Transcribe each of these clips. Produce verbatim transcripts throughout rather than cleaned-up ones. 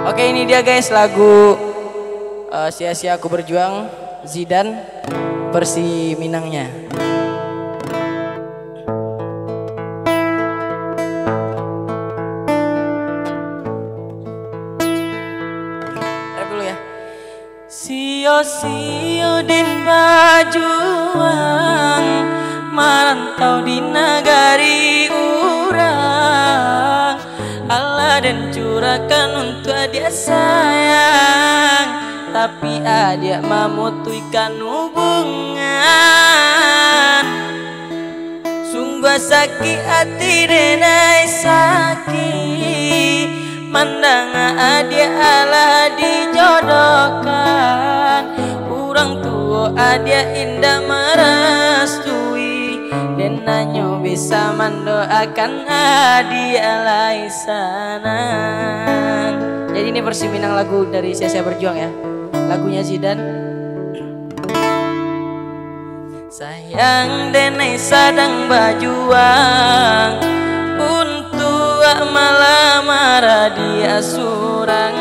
Oke, ini dia guys lagu, eh, Sia-Sia Aku Berjuang, Zidan, versi Minangnya. Rap dulu ya. Sio-sio den bajuang, marantau di nagari urang. Alah den curahkan untuak adiak sayang, tapi adiak mamutuihkan hubungan. Sungguah sakik ati denai, sakik, mandanga adiak alah dijodohkan. Urang tuo adiak indak marastui, den hanyo bisa mandoakan adiak lai sanang. Jadi ini versi Minang lagu dari Sia-Sia Berjuang ya. Lagunya Zidan. Sayang denai sadang bajuang untuak malamar adiak surang,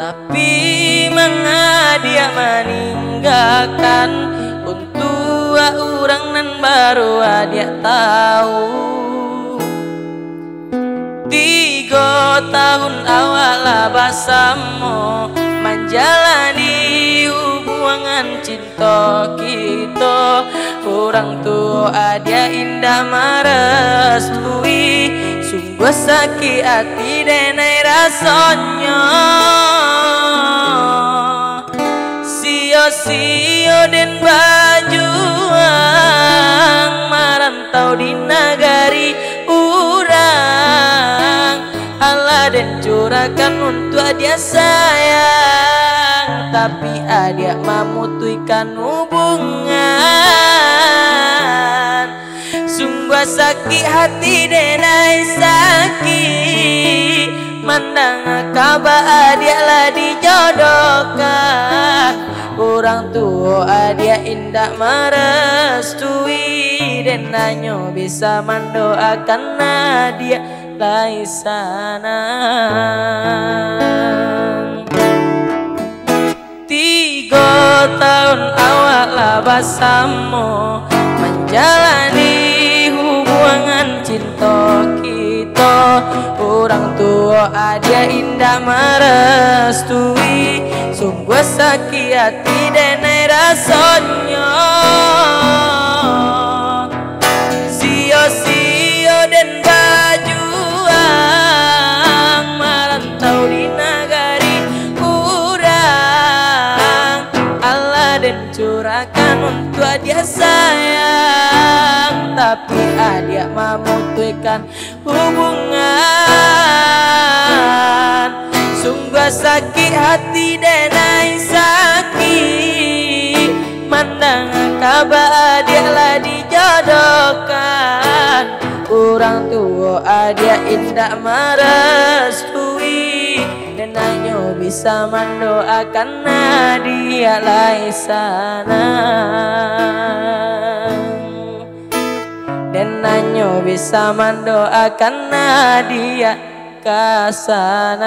tapi manga adiak maninggakan untuak urang nan baru adiak tahu. Tigo tahun awak lah basamo manjalani hubungan cinto kito. Urang tuo adiak indak marastui, sungguah sakik ati denai rasonyo. Sio-sio den bajuang marantau di nagari urang. Alah den curahkan untuak adiak sayang, tapi adiak mamutuihkan hubungan. Sungguah sakik hati denai, sakik, mandanga kaba adiak lah dijodohkan. Urang tuo adiak indak marastui, den hanyo bisa mandoakan adiak lai sanang. Tigo tahun awak lah basamo manjalani hubungan cinto kito. Urang tuo adiak indak marastui, sungguah sakik ati denai rasonyo. Sio-sio den bajuang marantau di nagari urang. Alah den curahkan untuak adiak sayang, tapi adiak mamutuihkan hubungan. Sungguah sakik hati denai, sakik, mandanga kaba adiak lah dijodohkan. Urang tuo adiak indak marastui, den hanyo bisa mandoakan adiak lai sanang. Den hanyo bisa mandoakan adiak ka sanang.